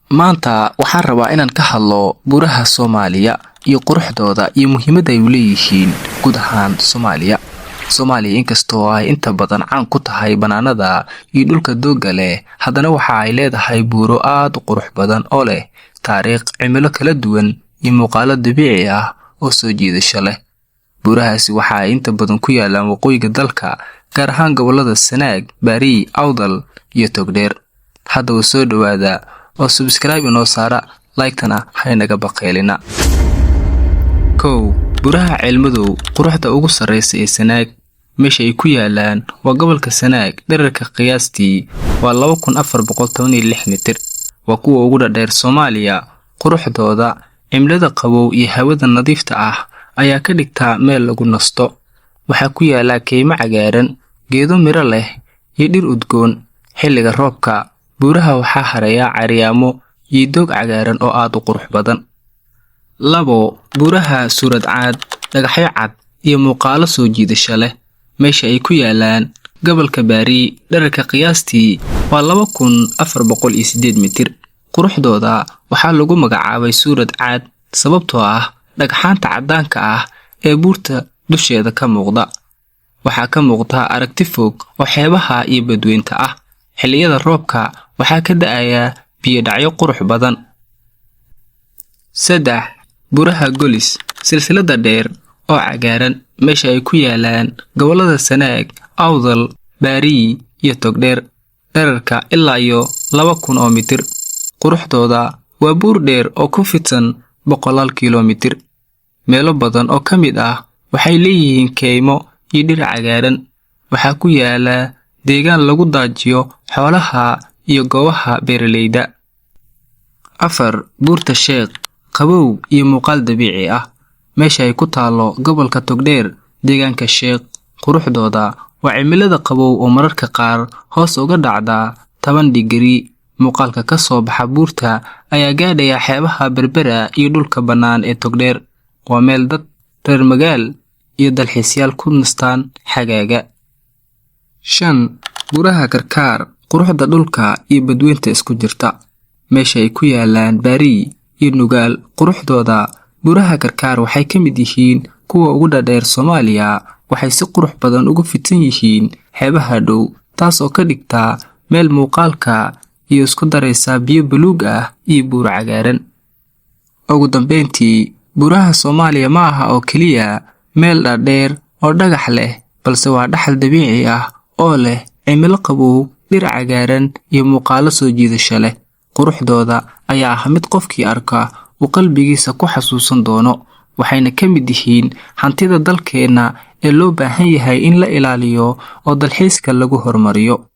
Maanta waxaan rabaa inaan ka hadlo buuraha Soomaaliya iyo quruxdooda iyo muhiimadda ay u leeyihiin guud ahaan Soomaaliya. Soomaaliya inkastoo ay inta badan caan ku tahay bannaanada iyo dhulka doogga leh, haddana waxa ay leedahay buuro aad u qurux badan oo leh taariikh, cimilo kala duwan iyo muuqaallo dabiici ah oo soo jiidasho leh. Buurahaasi waxa ay inta badan ku yaallaan waqooyiga dalka, gaar ahaan gobollada Sanaag, Bari, Awdal iyo Togdheer. Haddaba soo dhawaada oo subscribe inoo saara, like-tana haynaga baqeelina. 1. Buuraha Ceelmadow, quruxda ugu sarreysa ee Sanaag. Meesha ay ku yaallaan waa gobolka Sanaag. Dhererka qiyaastii waa 2416 mitir. Waa kuwa ugu dhaadheer Soomaaliya. Quruxdooda, cimilada qabow iyo hawada nadiifta ah ayaa ka dhigta meel lagu nasto. Waxaa ku yaala kaymo cagaaran, geedo miro leh iyo dhir udgoon. Xilliga roobka, buuraha waxaa hareeya cayayaanno iyo doog cagaaran oo aad u qurux badan. 2. Buuraha Suurad Caad, dhagaxyo cad iyo muuqaallo soo jiidasho leh. Meesha ay ku yaallaan gobolka Bari, dhererka qiyaastii waa 2408 mitir. Quruxdooda waxaa lagu magacaabay Suurad Caad sababtoo ah dhagxaanta caddaanka ah ee buurta dusheeda ka muuqda. Waxaa ka muuqda aragti fog oo xeebaha iyo badweynta ah. Xilliyada roobka waxaa ka da'aya biyo dhacyo qurux badan. 3. Buuraha Golis, silsiladda dheer oo cagaaran. Meesha ay ku yaallaan gobollada Sanaag, Awdal, Bari iyo Togdheer. Dhererka ilaa iyo 2000 oo mitir. Quruxdooda waa buur dheer oo ku fidsan boqolaal kiiloomitir. Meelo badan oo ka mid ah waxay leeyihiin kaymo iyo dhir cagaaran. Waxaa ku yaala deegaan lagu daajiyo xoolaha iyo goobaha beeralayda. 4. Buurta Sheekh, qabow iyo muuqaal dabiici ah. Meesha ay ku taallo gobolka Togdheer, deegaanka Sheekh. Quruxdooda waa cimilada qabow oo mararka qaar hoos uga dhacda 10 digrii. Muuqaalka ka soo baxa buurta ayaa gaadhaya xeebaha Berbera iyo dhulka bannaan ee Togdheer. Waa meel dad reer magaal iyo dalxiisayaal ku nastaan xagaaga. 5. Buuraha Karkaar, quruxda dhulka iyo badweynta isku jirta. Meesha ay ku yaallaan Bari iyo Nugaal. Quruxdooda Buuraha Karkaar waxay ka mid yihiin kuwa ugu dhaadheer Soomaaliya. Waxay si qurux badan ugu fidsan yihiin xeebaha dhow, taas oo ka dhigta meel muuqaalka iyo isku daraysa biyo buluug ah iyo buuro cagaaran. Ugu dambeyntii, buuraha Soomaaliya ma aha oo keliya meel dhaadheer oo dhagax leh, balse waa dhaxal dabiici ah oo leh cimilo qabow, dhir cagaaran iyo muuqaallo soo jiidasho leh. Quruxdooda ayaa ah mid qofkii arka uu qalbigiisa ku xasuusan doono, waxayna ka mid yihiin hantida dalkeenna ee loo baahan yahay in la ilaaliyo oo dalxiiska lagu horumariyo.